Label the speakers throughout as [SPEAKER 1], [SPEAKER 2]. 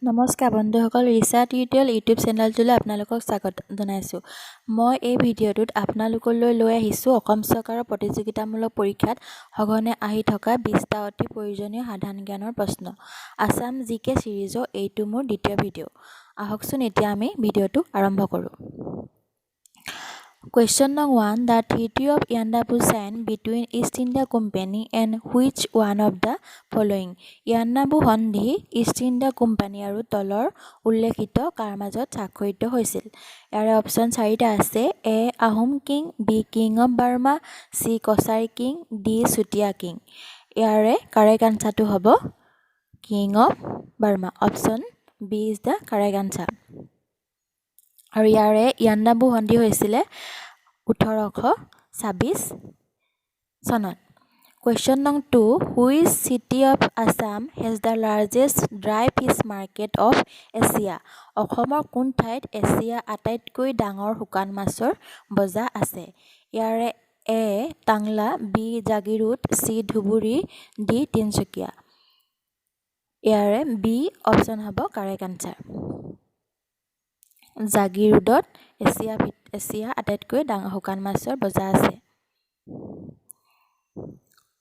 [SPEAKER 1] নমস্কাৰ বন্ধুসকল, Richa tutorial YouTube চেনেলটোলৈ আপোনালোকক স্বাগত জনাইছোঁ। মই এই ভিডিঅ'টোত আপোনালোকলৈ লৈ আহিছোঁ অসম চৰকাৰৰ প্ৰতিযোগিতামূলক পৰীক্ষাত সঘনে আহি থকা 20টা অতি প্ৰয়োজনীয় সাধাৰণ জ্ঞানৰ প্ৰশ্ন। আছাম জি কে ছিৰিজৰ এইটো মোৰ দ্বিতীয় ভিডিঅ'। আহকচোন, এতিয়া আমি ভিডিঅ'টো আৰম্ভ কৰোঁ। Question no. 1. The Treaty of Yandabo signed between East India Company and which one of the following? Yandabu সন্ধি ইষ্ট ইণ্ডিয়া কোম্পানী আৰু তলৰ উল্লেখিত কাৰ মাজত স্বাক্ষৰিত হৈছিল? ইয়াৰে অপশ্যন চাৰিটা আছে: A Ahom king, B king of Burma, C Kachari king, D Chutia king. ইয়াৰে কাৰেক্ট আনচাৰটো হ'ব king of Burma. Option B is the correct answer. আৰু ইয়াৰে ইয়াণ্ডাবু সন্ধি হৈছিলে 1826 চনত। Question no. 2. Which city of Assam has the largest dry fish market of Asia? অসমৰ কোন ঠাইত এছিয়াৰ আটাইতকৈ ডাঙৰ শুকান মাছৰ বজাৰ আছে? ইয়াৰে A Tangla, B Jagiroad, C Dhubri, D Tinsukia. ইয়াৰে বি অপশ্যন হ'ব কাৰেক্ট আনচাৰ। জাগিৰোডত এছিয়াৰ আটাইতকৈ ডাঙৰ শুকান মাছৰ বজাৰ আছে।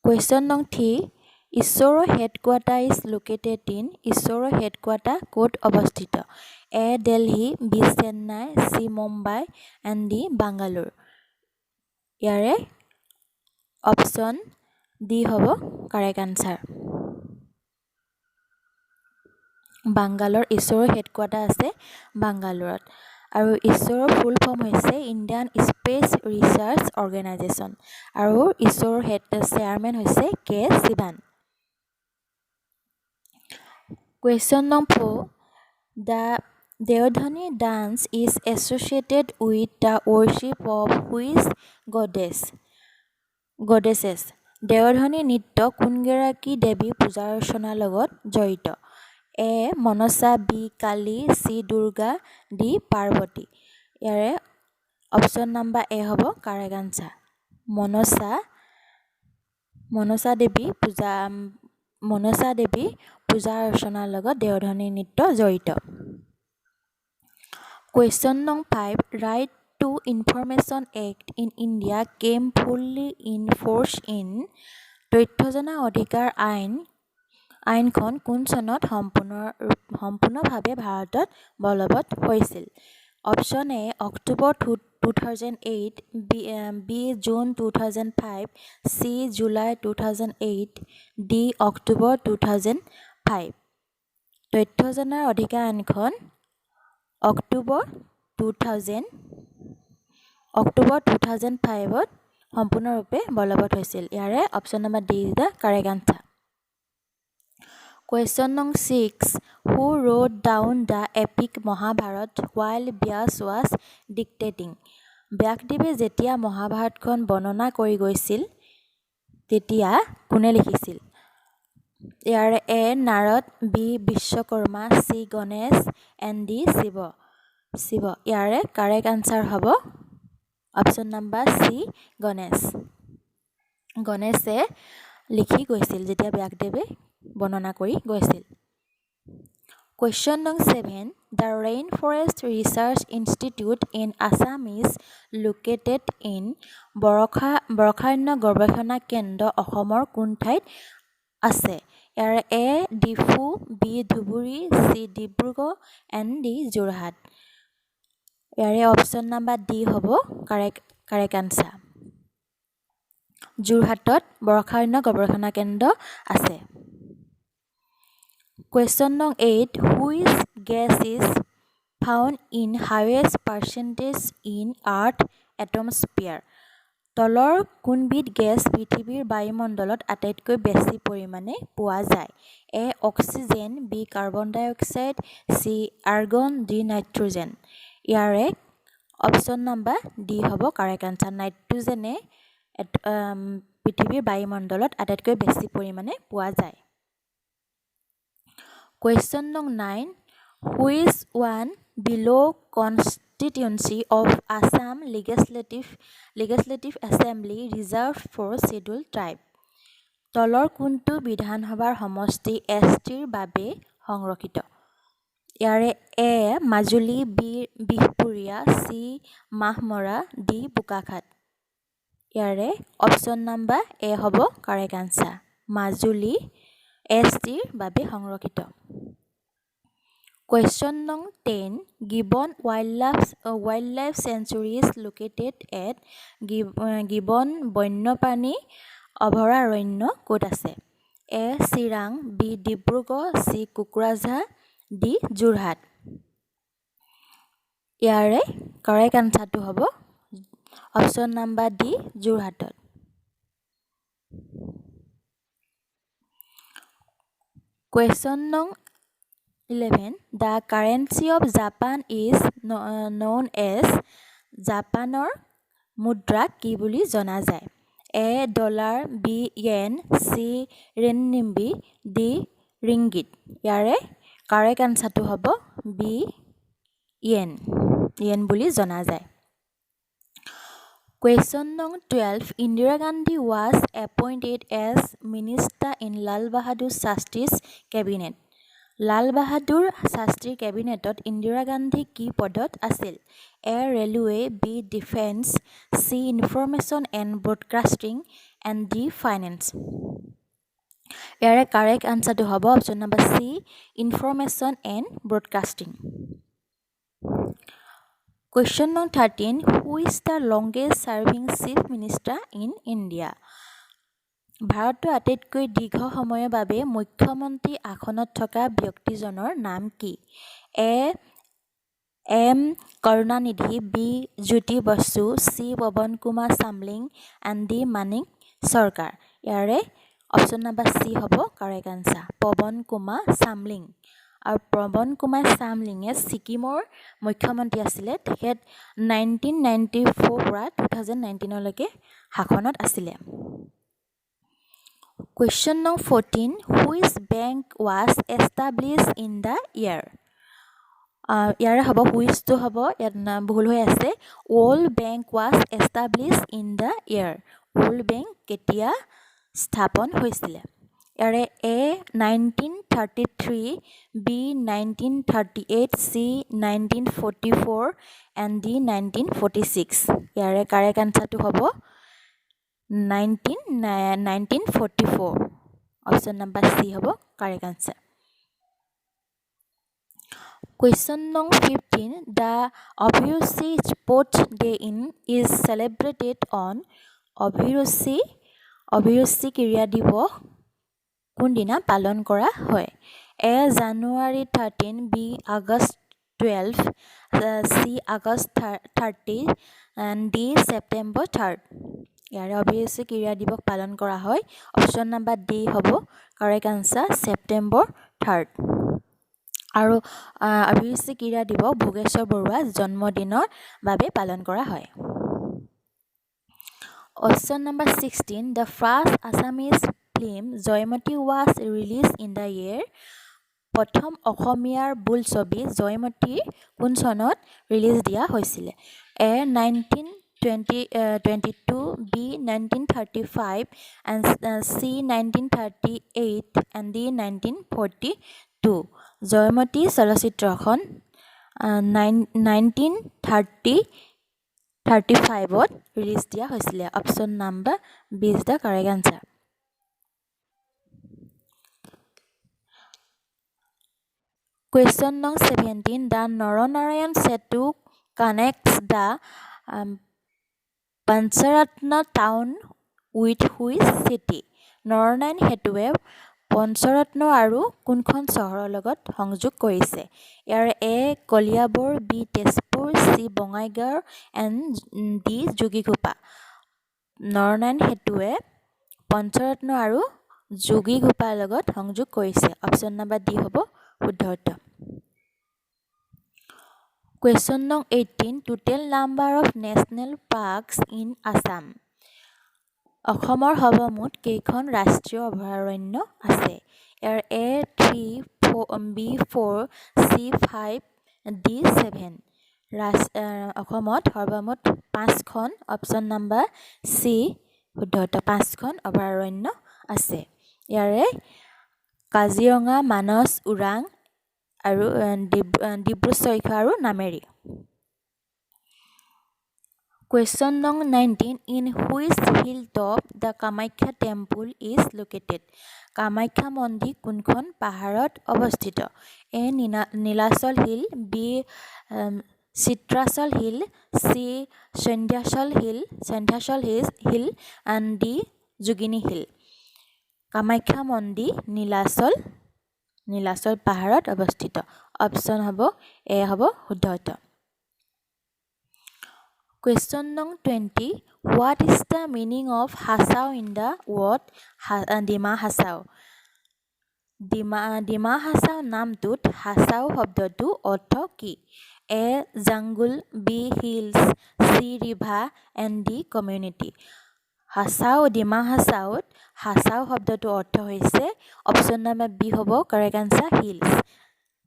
[SPEAKER 1] Question no. 3. ISRO headquarter is located in? ইছৰোৰ headquarter ক'ত অৱস্থিত? A Delhi, B Chennai, C Mumbai and D Bangalore. ইয়াৰে অপশ্যন ডি হ'ব কাৰেক্ট আনচাৰ। বাংগালোৰ। ইছৰোৰ হেডকোৱাৰ্টাৰ আছে বাংগালোৰত আৰু ইছৰোৰ ফুল ফৰ্ম হৈছে ইণ্ডিয়ান স্পেচ ৰিচাৰ্চ অৰ্গেনাইজেশ্যন আৰু ইছৰোৰ হেড চেয়াৰমেন হৈছে কে Siwan. Question no. 4. The Deodhani dance is associated with the worship of which goddesses? Deodhani নৃত্য কোনগৰাকী দেৱীৰ পূজা অৰ্চনাৰ লগত জড়িত? A Manasa, B Kali, C Durga, D Parvati. ইয়াৰে অপশ্যন নাম্বাৰ এ হ'ব কাৰেক্ট আনচাৰ। মনসা। মনসা দেৱী পূজা অৰ্চনাৰ লগত দেওধনী নৃত্য জড়িত। Question no. 5. Right to Information Act in India came fully in force in? তথ্য জনাৰ অধিকাৰ আইনখন কোন চনত সম্পূৰ্ণভাৱে ভাৰতত বলবৎ হৈছিল? Option A October 2008, B June 2005, C July 2008, D October 2005. তথ্য জনাৰ অধিকাৰ আইনখন October 2005ত সম্পূৰ্ণৰূপে বলবৎ হৈছিল। ইয়াৰে option number D is the correct answer. Question no. 6. Who wrote down the epic Mahabharata while Vyas was dictating? ব্যাসদেৱে যেতিয়া মহাভাৰতখন বৰ্ণনা কৰি গৈছিল, তেতিয়া কোনে লিখিছিল? ইয়াৰে A Narada, B Vishwakarma, C Ganesh and D Shiva. ইয়াৰে কাৰেক্ট আনচাৰ হ'ব অপশ্যন নাম্বাৰ চি গণেশ। গণেশে লিখি গৈছিল যেতিয়া ব্যাসদেৱে বৰ্ণনা কৰি গৈছিল। Question no. 7. The Rain Forest Research Institute in Assam is located in? বৰ্ষাৰণ্য গৱেষণা কেন্দ্ৰ অসমৰ কোন ঠাইত আছে? ইয়াৰে A Diphu, B Dhubri, C Dibrugarh and D Jorhat. ইয়াৰে অপশ্যন নাম্বাৰ ডি হ'ব কাৰেক্ট আনচাৰ। যোৰহাটত বৰ্ষাৰণ্য গৱেষণা কেন্দ্ৰ আছে। Question no. 8. Which gas is found in highest percentage in earth atmosphere? তলৰ কোনবিধ গেছ পৃথিৱীৰ বায়ুমণ্ডলত আটাইতকৈ বেছি পৰিমাণে পোৱা যায়? A oxygen, B carbon dioxide, C argon, D nitrogen. ইয়াৰে অপশ্যন নাম্বাৰ ডি হ'ব কাৰেক্ট আনচাৰ। নাইট্ৰজেনে পৃথিৱীৰ বায়ুমণ্ডলত আটাইতকৈ বেছি পৰিমাণে পোৱা যায়। Question no. 9. Which one below constituency of Assam Legislative Assembly reserve for Schedule Tribe? তলৰ কোনটো বিধানসভাৰ সমষ্টি এছ টিৰ বাবে সংৰক্ষিত? ইয়াৰে A Majuli, B Bihpuria, C Mahmora, D Bokakhat. ইয়াৰে অপশ্যন নাম্বাৰ এ হ'ব কাৰেক্ট আনচাৰ, মাজুলী এছ টিৰ বাবে সংৰক্ষিত। Question no 10, Gibbon wildlife sanctuary is located at? Gibbon বন্যপ্ৰাণী অভয়াৰণ্য ক'ত আছে? A Chirang, B Dibrugarh, C Kokrajhar, D Jorhat. ইয়াৰে কাৰেক্ট আনচাৰটো হ'ব অপশ্যন নাম্বাৰ ডি, যোৰহাটত। Question no 11, the currency of Japan is known as? জাপানৰ মুদ্ৰা কি বুলি জনা যায়? A dollar, B yen, C renminbi, D ringgit. ইয়াৰে কাৰেক্ট আনচাৰটো হ'ব বি য়েন, য়েন বুলি জনা যায়। Question no 12, Indira Gandhi was appointed as minister in Lal Bahadur Shastri's cabinet. Lal Bahadur শাস্ত্ৰীৰ কেবিনেটত ইন্দিৰা গান্ধী কি পদত আছিল? A railway, B defence, C information and broadcasting and D finance. ইয়াৰে কাৰেক্ট আনচাৰটো হ'ব option number C, information and broadcasting. Question no 13, who is the longest serving chief minister in India? ভাৰতৰ আটাইতকৈ দীৰ্ঘ সময়ৰ বাবে মুখ্যমন্ত্ৰী আসনত থকা ব্যক্তিজনৰ নাম কি? A M Karunanidhi, B Jyoti Basu, C Pawan Kumar Chamling and D Manik Sarkar. ইয়াৰে অপশ্যন নাম্বাৰ চি হ'ব কাৰেক্ট আনচাৰ, পৱন কুমাৰ চামলিং। আৰু পৱন কুমাৰ চামলিঙে ছিকিমৰ মুখ্যমন্ত্ৰী আছিলে। তেখেত 1994ৰ পৰা 2019লৈকে শাসনত আছিলে। Question no 14, which bank was establish in the year? ইয়াৰে হ'ব হুইচটো হ'ব, ইয়াত ভুল হৈ আছে। World Bank was establish in the year? World Bank কেতিয়া স্থাপন হৈছিলে? ইয়াৰে A 1933, B 1938, C 1944 and D 1946. ইয়াৰে কাৰেক্ট আনচাৰটো হ'ব 1944, option number C হ'ব correct answer. Question no 15, the Abhiruchi sport day in is celebrated on? অভিৰুচি ক্ৰীড়া দিৱস কোনদিনা পালন কৰা হয়? A January 13, B August 12, C August 30 and D September 3rd. ইয়াৰে অভিৰুচি ক্ৰীড়া দিৱস পালন কৰা হয়, অপশ্যন নাম্বাৰ ডি হ'ব কাৰেক্ট আনচাৰ, ছেপ্টেম্বৰ 3rd। আৰু অভিৰুচি ক্ৰীড়া দিৱস ভোগেশ্বৰ বৰুৱাৰ জন্মদিনৰ বাবে পালন কৰা হয়। Option number 16, the first Assamese film Joymoti was release in the year? প্ৰথম অসমীয়াৰ বোলছবি জয়মতী কোন চনত ৰিলিজ দিয়া হৈছিলে? A 1922, B 1935 and C 1938 and D 1942. Joymoti চলচ্চিত্ৰখন 1935ত ৰিলিজ দিয়া হৈছিলে। Option number B is the correct answer. Question no 17, the Naranarayan Setu connects the Pancharatna town with which city? Naranarayan সেতুৱে Panchratna আৰু কোনখন চহৰৰ লগত সংযোগ কৰিছে? ইয়াৰ A Kaliabor, B Tezpur, C Bongaigaon and D Jogighopa. Naranarayan সেতুৱে Panchratna আৰু যোগীঘোপাৰ লগত সংযোগ কৰিছে। অপশ্যন নাম্বাৰ ডি হ'ব শুদ্ধ উত্তৰ। Question no 18, total number of national parks in Assam. অসমৰ সৰ্বমুঠ কেইখন ৰাষ্ট্ৰীয় অভয়াৰণ্য আছে? ইয়াৰ A 3, B 4, C 5, D 7. অসমত সৰ্বমুঠ পাঁচখন, অপশ্যন নাম্বাৰ চি শুদ্ধ উত্তৰ, পাঁচখন অভয়াৰণ্য আছে। ইয়াৰে কাজিৰঙা, মানস, ওৰাং আৰু ডিব্ৰু চৈখোৱা আৰু Nameri. Question no 19, in which hill top the Kamakhya temple is located? Kamakhya মন্দিৰ কোনখন পাহাৰত অৱস্থিত? এ Nilachal hill, B Chitrachal hill, C Sandhyachal hill and D Jogini hill. Kamakhya মন্দিৰ নীলাচল পাহাৰত অৱস্থিত। অপশ্যন হ'ব এ হ'ব শুদ্ধ উত্তৰ। Question no 20, what is the meaning of Hachao in the word Dima Hasao? Dima Hasao নামটোত হাছাও শব্দটোৰ অৰ্থ কি? A jungle, B hills, C river and D community. Dima হাছাওত Hasao শব্দটোৰ অৰ্থ হৈছে অপশ্যন নম্বৰ বি হ'ব কাৰেক্ট আনচাৰ, হিলছ।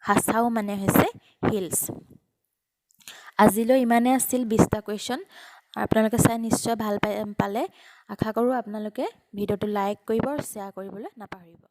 [SPEAKER 1] হাছাও মানে হৈছে হিলছ। আজিলৈ ইমানেই আছিল 20টা কুৱেশ্যন। আপোনালোকে চাই নিশ্চয় ভাল পালে। আশা কৰোঁ আপোনালোকে ভিডিঅ'টো লাইক কৰিব আৰু শ্বেয়াৰ কৰিবলৈ নাপাহৰিব।